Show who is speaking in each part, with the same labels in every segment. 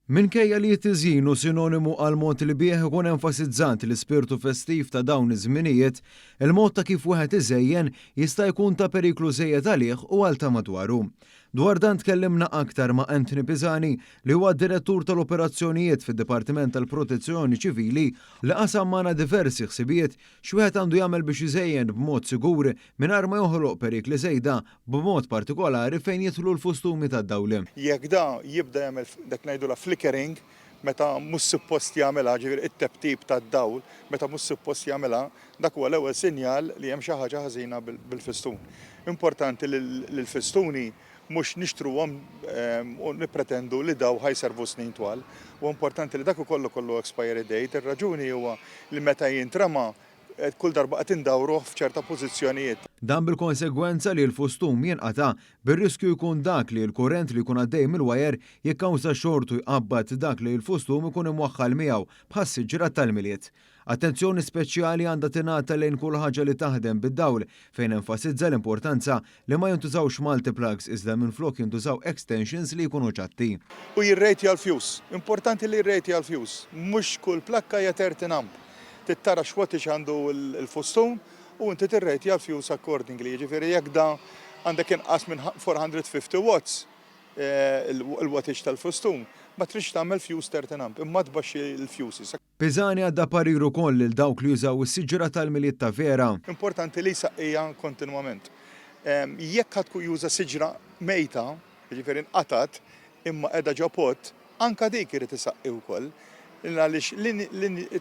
Speaker 1: Minkejja li t-tiżjin hu sinonimu għal mod li bih ikun enfasizzat l-ispirtu festiv ta' dawn iż-żminijiet, il-mod ta' kif wieħed iżejjen jista' jkun ta' periklu żejjed għalih u għal ta' madwaru. Dwar dan tkellimna aktar ma' Anthony Pisani li huwa d-Direttur tal-Operazzjonijiet fid-Dipartiment tal-Protezzjoni Ċivili li qasam magħna diversi ħsibijiet x'wieħed għandu jagħmel biex iżejjen b'mod sigur mingħajr ma joħloq perikli żejda b'mod partikolari fejn jidħlu l-fustumi tad-dawl.
Speaker 2: Jekk da jibda jagħmel dak li ngħidulha flickering, meta mhux suppost jagħmilha, ġifieri t-teptip tad-dawl, meta mhux suppost jagħmilha, dak huwa l-ewwel sinjal li hemm xi ħaġa ħażina bil-fistun. Importanti li l-fistuni mhux nixtruhom u nippretendu li daw ħa jservu snin twal. Huwa importanti li dak ukoll ikollu expiry date. Ir-raġuni huwa li meta jintrema kull darba qed indawruh f'ċerta pożizzjonijiet.
Speaker 1: Dan bil-konsegwenza li l-fustum jinqata', bir-riskju jkun dak li l-kurrent li jkun għaddej mill-wajer jikkawża xort u jqabbad dak li l-fustum ikun imwaħħal miegħu bħas-siġra tal-Milied. Attenzjoni speċjali għandha tingħata lejn kull ħaġa li taħdem bid-dawl fejn enfasizza l-importanza li ma jintużawx multiplugs iżda minflok jintużaw extensions li jkunu ċatti.
Speaker 2: U jirrejtja l-fuse. Importanti li jirrejtja l-fuse. Mhux kull plakka hija 13 amp. Trid tara x'wattage għandu l-fustun u inti tirrejtja l-fuse accordingly. Jiġifieri jekk da għandek inqas minn 450 watts il-wattage tal-fustun, ma tridx tagħmel fuse 13 amp, imma tbaxxi l-fuses.
Speaker 1: Pisani għadda parir ukoll lil dawk li jużaw is-siġra tal-Milied ta' vera.
Speaker 2: Importanti li jsaqqiha kontinwament. Jekk ħa tkun juża siġra mejta, jiġifieri nqatgħet imma qiegħda ġo pot, anke dik irid isaqqi wkoll. Għaliex li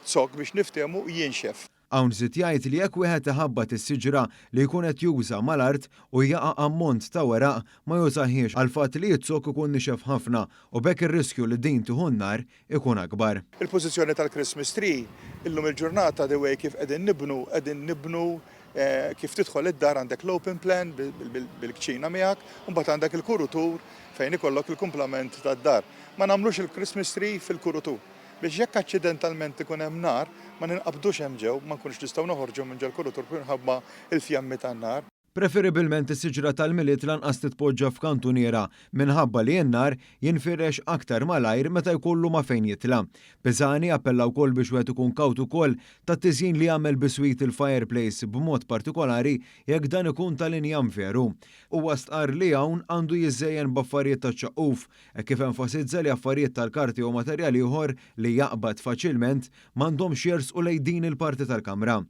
Speaker 2: z-zokk biex niftehmu jinxef.
Speaker 1: Hawn żied jgħid li jekk wieħed iħabbat is-siġra li jkun qed juża mal-art u jaqa' ammont ta' weraq ma jużahiex għall-fatt li z-zokk ikun nixef ħafna u b'hekk ir-riskju li din tieħu n-nar ikun akbar.
Speaker 2: Il-pożizzjoni tal-Christmas tree illum il-ġurnata the way kif qegħdin nibnu, qegħdin nibnu kif tidħol id-dar għandek l-open plan bil-kċina miegħek, u mbagħad għandek il-kurutur fejn ikollok il-kumplament tad-dar. Ma nagħmlux il-Christmas tree fil-kurutur biex jekk aċċidentalment ikun hemm nar ma ninqabdux hemm ġew, ma nkunux nistgħu noħorġu minn ġol-kurutur minħabba l-fjammi tan-nar.
Speaker 1: Preferibilment is-siġra tal-Milied lanqas titpoġġa f'kantuniera minħabba li n-nar jinfirex aktar malajr meta jkollu ma' fejn jitla'. Pisani appella wkoll biex wieħed ikun kawt ukoll tat-tiżjin li jagħmel biswit il-fireplace b'mod partikolari jekk dan ikun tal-injam veru. Huwa stqarr li hawn għandu jiżżejjen b'affarijiet taċ-ċaqquf hekk kif enfasizza li affarijiet tal-karti jew materjal ieħor li jaqbad faċilment m'għandhomx jersqu lejn din il-parti tal-kamra.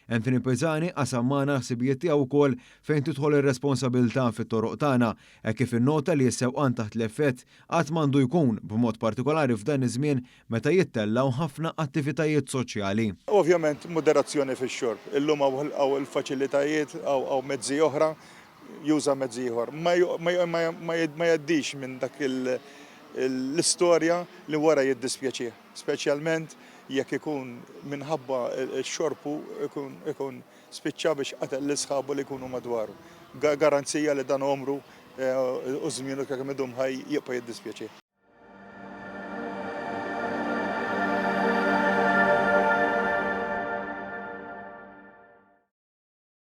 Speaker 1: Anthony Pisani qasam magħna l-ħsibijiet tiegħu wkoll fejn tidħol ir-responsabilità fit-toroq tagħna, hekk kif innota li s-sewqan taħt l-effett qatt m'għandu jkun, b'mod partikolari f'dan iż-żmien meta jittellgħu ħafna attivitajiet soċjali.
Speaker 2: Ovvjament moderazzjoni fix-xorb. Illum hawn il-faċilitajiet, hawn mezzi oħra, juża mezz ieħor. Ma jgħaddix minn dak l-istorja li wara jiddispjaċih, speċjalment jekk ikun minħabba x-xorb hu ikun spiċċa biex qatel lil sħabu li jkunu madwaru. Garanzija li dan għomru u żmienu kemm idum ħaj jibqa' jiddispjaċih.